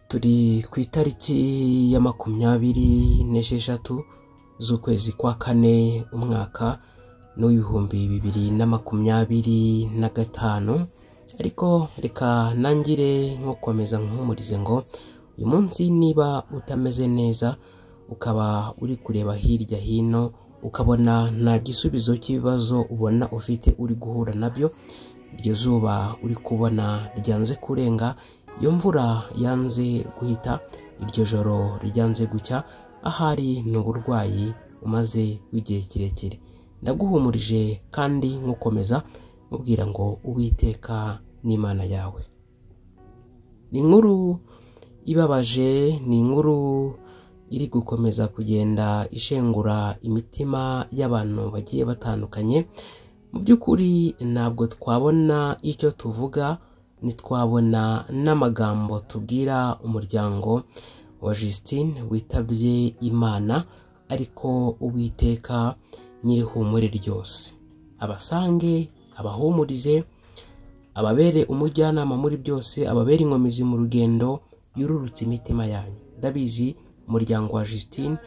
Turi ku itariki ya 26 z'ukwezi kwa kane, umwaka w'2025. Ariko reka nangire nko komeza nkuhumurize ngo uyu munsi niba utameze neza, ukaba uri kureba hirya hino ukabona nta gisubizo cy'ibibazo ubona ufite uri guhura nabyo, iryo zuba uri kubona ryanze kurenga, iyo mvura yanze guhita, iryo joro ryanze gucya, ahari ni uburwayi umaze w'igihe kirekire, ndaguhumurije kandi nkukomeza nkubwira ngo Uwiteka n'Imana yawe. Ni inkuru ibabaje, ni inkuru iri gukomeza kugenda ishengura imitima y'abantu bagiye batandukanye. Mu by'ukuri ntabwo twabona icyo tuvuga, ntitwabona n'amagambo tubwira umuryango wa Justine witabye Imana, ariko Uwiteka nyir'ihumure ryose abasange, abahumurize, ababere umujyanama muri byose, ababere inkomezi mu rugendo, yururutse imitima yanyu. Ndabizi umuryango wa Justine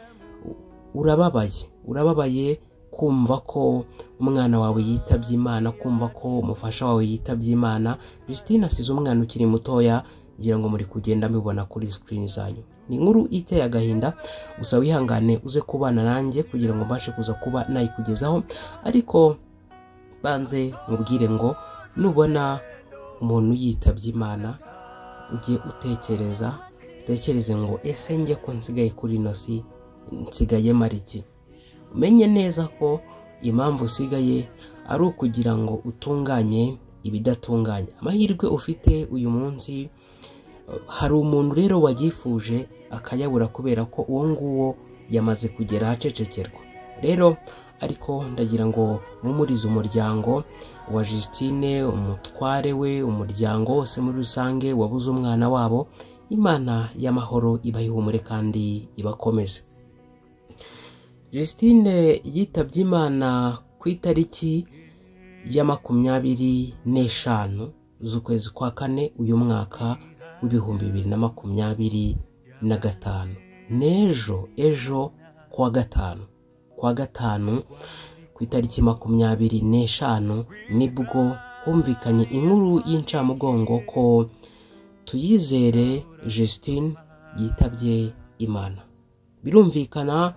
urababaye, urababaye kumva ko umwana wawe yitabye Imana, kumva ko umufasha wawe yitabye Imana. Justine asize umwana ukiri mutoya, ngira ngo muri kugenda mubibona kuri screen zanyu. Ni inkuru iteye agahinda, gusa wihangane uze kubana nanjye kugira ngo mbashe kuza kuba nayikugezaho. Ariko banze mubwire ngo nubona umuntu yitabye Imana, ujye utekereza, utekereze ngo ese njye ko nsigaye kuri ino si, nsigaye mara iki? Umenye neza ko impamvu usigaye ari ukugira ngo utunganye ibidatunganye. Amahirwe ufite uyu munsi, hari umuntu rero wayifuje akayabura kubera ko uwo nguwo yamaze kugera ahacecekerwa. Rero ariko ndagira ngo mpumurize umuryango wa Justine, umutware we, umuryango wose muri rusange wabuze umwana wabo. Imana y'amahoro ibahe ihumure kandi ibakomeze. Justine yitabye Imana ku itariki ya 25 z'ukwezi kwa kane, uyu mwaka w'2025. N'ejo, ejo kuwa gatanu, kuwa gatanu ku itariki 25, nibwo humvikanye inkuru y'incamugongo ko Tuyizere Justine yitabye Imana. Birumvikana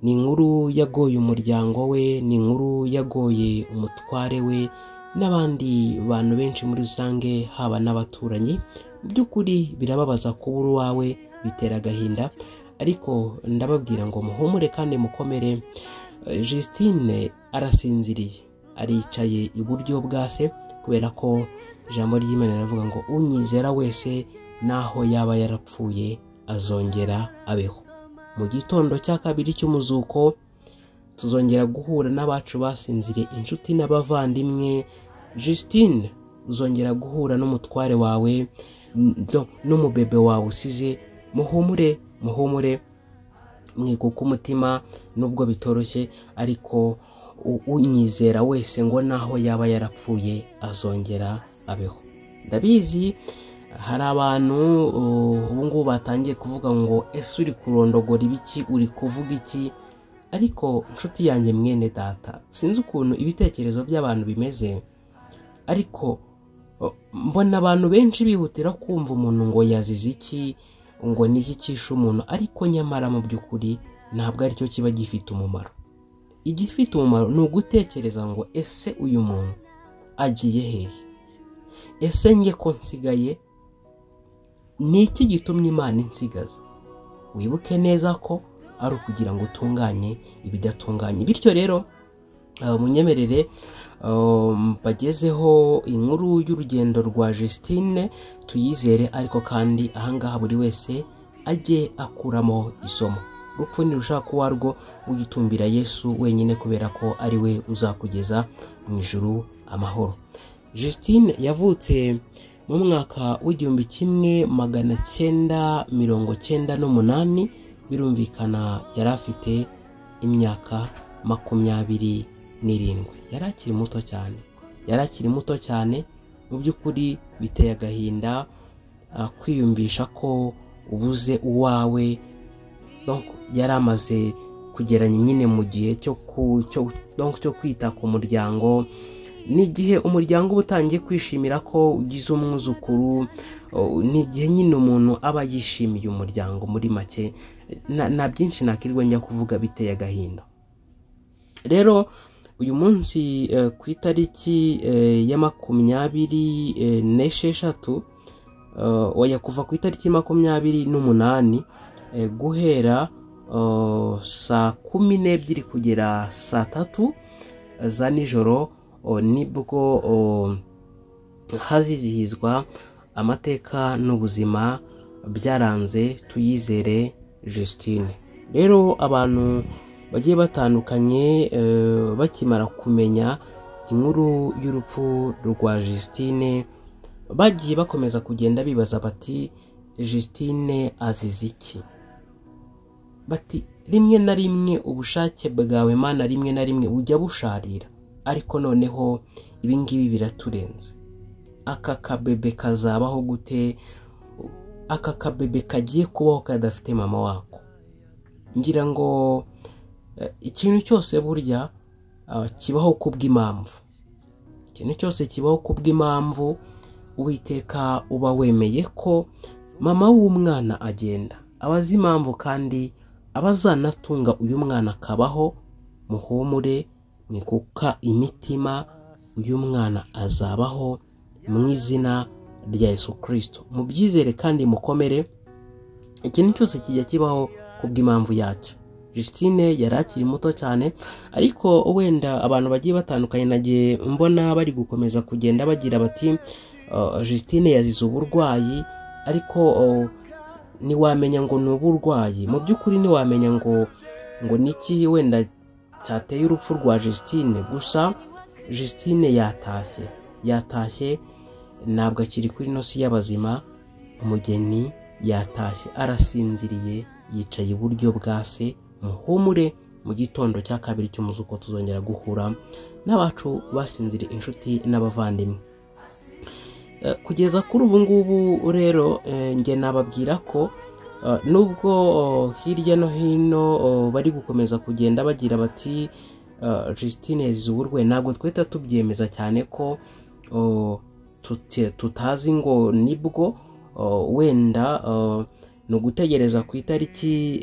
ni inkuru yagoye umuryango we, ni inkuru yagoye umutware we n'abandi bantu benshi muri rusange, haba n'abaturanyi. Mu by'ukuri birababaza kubura uwawe, bitera agahinda, ariko ndababwira ngo muhumure kandi mukomere. Justine arasinziriye, aricaye iburyo bwa se, kubera ko ijambo ry'Imana riravuga ngo unyizera wese naho yaba yarapfuye azongera abeho. Mu gitondo cya kabiri cy'umuzuko tuzongera guhura n'abacu basinziriye, inshuti n'abavandimwe. Justine, uzongera guhura n'umutware wawe n'umubebe wawe usize. Muhumure, muhumure, mwikuke umutima nubwo bitoroshye, ariko unyizera wese ngo naho yaba yarapfuye azongera abeho. Ndabizi hari abantu ubu ngubu batangiye kuvuga ngo ese uri kurondogora ibiki, uri kuvuga iki? Ariko nshuti yanjye, mwene data, sinzi ukuntu ibitekerezo by'abantu bimeze, ariko mbona abantu benshi bihutira kumva umuntu ngo yazize iki, ngo ni iki cyishe umuntu, ariko nyamara mu by'ukuri ntabwo aricyo kiba gifite umumaro. Igifite umumaro ni ugutekereza ngo ese uyu muntu agiye hehe? Ese njye ko nsigaye, ni iki gitumye Imana insigaza? Wibuke neza ko ari ukugira ngo utunganye ibidatunganye. Bityo rero munyemerere mbagezeho inkuru y'urugendo rwa Justine Tuyizere, ariko kandi ahangaha buri wese ajye akuramo isomo. Urupfu ntirushaka kuba rwo, ujye utumbira Yesu wenyine, kubera ko ari we uzakugeza mu ijuru amahoro. Justine yavutse mu mwaka w'1998, birumvikana yari afite imyaka 27, yari akiri muto cyane, yari akiri muto cyane. Mu by'ukuri biteye agahinda kwiyumvisha ko ubuze uwawe. Donc yari amaze kugera nyine mu gihe cyo kwita ku muryango, n'igihe umuryango uba utangiye kwishimira ko ugize umwuzukuru, n'igihe nyine umuntu aba yishimiye umuryango. Muri make na byinshi nakirwa njya kuvuga, biteye agahinda. Rero uyu munsi ku itariki ya 26, oya kuva ku itariki 28 guhera saa 12 kugera saa 3 za nijoro, nibwo hazizihizwa amateka n'ubuzima byaranze Tuyizere Justine. Rero abantu bagiye batandukanye bakimara kumenya inkuru y'urupfu rwa Justine, bagiye bakomeza kugenda bibaza bati Justine azize iki? Bati rimwe na rimwe ubushake bwawe Mana rimwe na rimwe ujya busharira, ariko noneho ibi ngibi biraturenze. Aka kabebe kazabaho gute? Aka kabebe kagiye kubaho kadafite mama wako. Ngira ngo ikintu cyose burya kibaho kubw'impamvu. Ikintu cyose kibaho kubw'impamvu. Uwiteka uba wemeye ko mama w'umwana agenda, abazi impamvu kandi abazanatunga uyu mwana akabaho. Muhumure, mwikuka imitima, uyu mwana azabaho mu izina rya Yesu Kristo. Mubyizere kandi mukomere, ikintu cyose kijya kibaho kubw'impamvu yacyo. Justine yari akiri muto cyane, ariko wenda abantu bagiye batandukanye nagiye mbona bari gukomeza kugenda bagira bati Justine yazize uburwayi, ariko ntiwamenya ngo ni uburwayi. Mu by'ukuri ntiwamenya ngo niki wenda cyateye urupfu rwa Justine. Gusa Justine yatashye, ntabwo akiri kuri ino si y'abazima. Umugeni yatashye, arasinziriye, yicaye iburyo bwa se. Muhumure, mu gitondo cya kabiri cy'umuzuko tuzongera guhura n'abacu basinziriye, inshuti n'abavandimwe. Kugeza kuri ubu ngubu rero nge nababwira ko nubwo hirya no hino bari gukomeza kugenda bagira bati Justine yazize uburwayi, ntabwo twita tubyemeza cyane ko tutazi ngo nibwo. Wenda ni ugutegereza ku itariki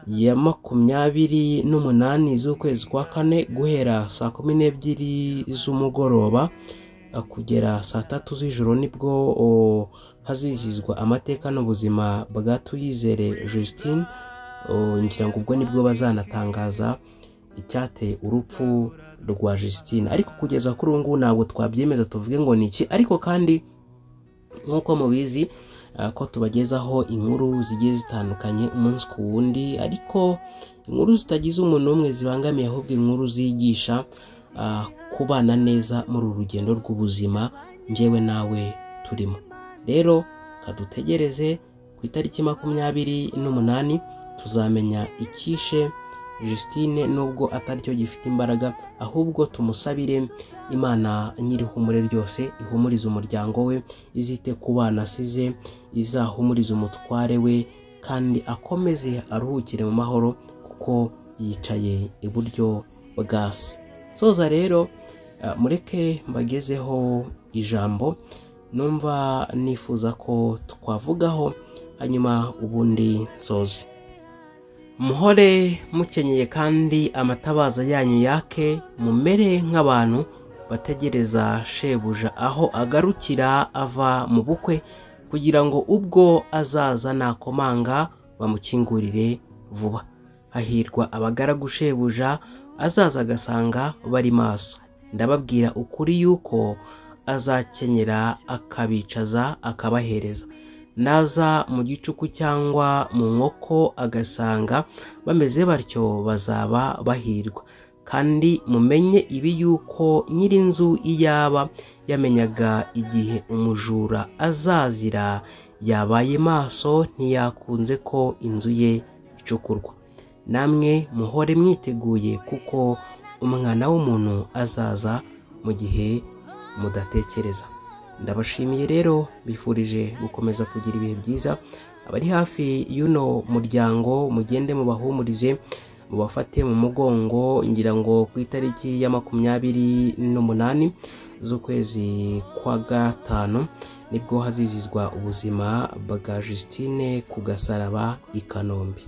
ya 28 z'ukwezi kwa 4 guhera saa 12 z'umugoroba kugera saa 3 z'ijoro, nibwo hazizihizwa amateka n'ubuzima bwa Tuyizere Justine. Ngira ngo ubwo nibwo bazanatangaza icyateye urupfu rwa Justine, ariko kugeza kuri ubu ngubu ntabwo twabyemeza tuvuge ngo ni iki. Ariko kandi nk'uko mubizi ko tubagezaho inkuru zigiye zitandukanye umunsi ku wundi, ariko inkuru zitagize umuntu umwe zibangamiye, ahubwo inkuru zigisha kubana neza muri uru rugendo rw'ubuzima njyewe nawe turimo. Rero kadutegereze ku itariki 28 tuzamenya icyishe Justine, nubwo ataricyo gifite imbaraga, ahubwo tumusabire Imana nyirihumure ryose ihumurize umuryango we, izite ku bana asize, izahumurize umutware we, kandi akomeze aruhukire mu mahoro kuko yicaye iburyo bwa se. Soza rero mureke mbagezeho ijambo numva nifuza ko twavugaho, hanyuma ubundi nsoze. Muhore mukenyeye kandi amatabaza yanyu yake, mumere nk'abantu bategereza shebuja aho agarukira ava mu bukwe, kugira ngo ubwo azaza nakomanga bamukingurire vuba. Hahirwa abagaragu shebuja azaza agasanga bari maso. Ndababwira ukuri yuko azakenyera akabicaza akabahereza. Naza mu gicuku cyangwa mu nkoko agasanga bameze batyo, bazaba bahirwa. Kandi mumenye ibi yuko nyirinzu iyaba yamenyaga igihe umujura azazira, yabaye maso ntiyakunze ko inzu ye icukurwa. Namwe muhore mwiteguye, kuko umwana w'umuntu azaza mu gihe mudatekereza. Ndabashimiye rero, bifurije gukomeza kugira ibihe byiza. Abari hafi y'uno muryango mugende mubahumurize, mubafate mu mugongo. Ngira ngo ku itariki ya 28 z'ukwezi kwa gatanu nibwo hazizizwa ubuzima bwa Justine ku gasaraba i Kanombe.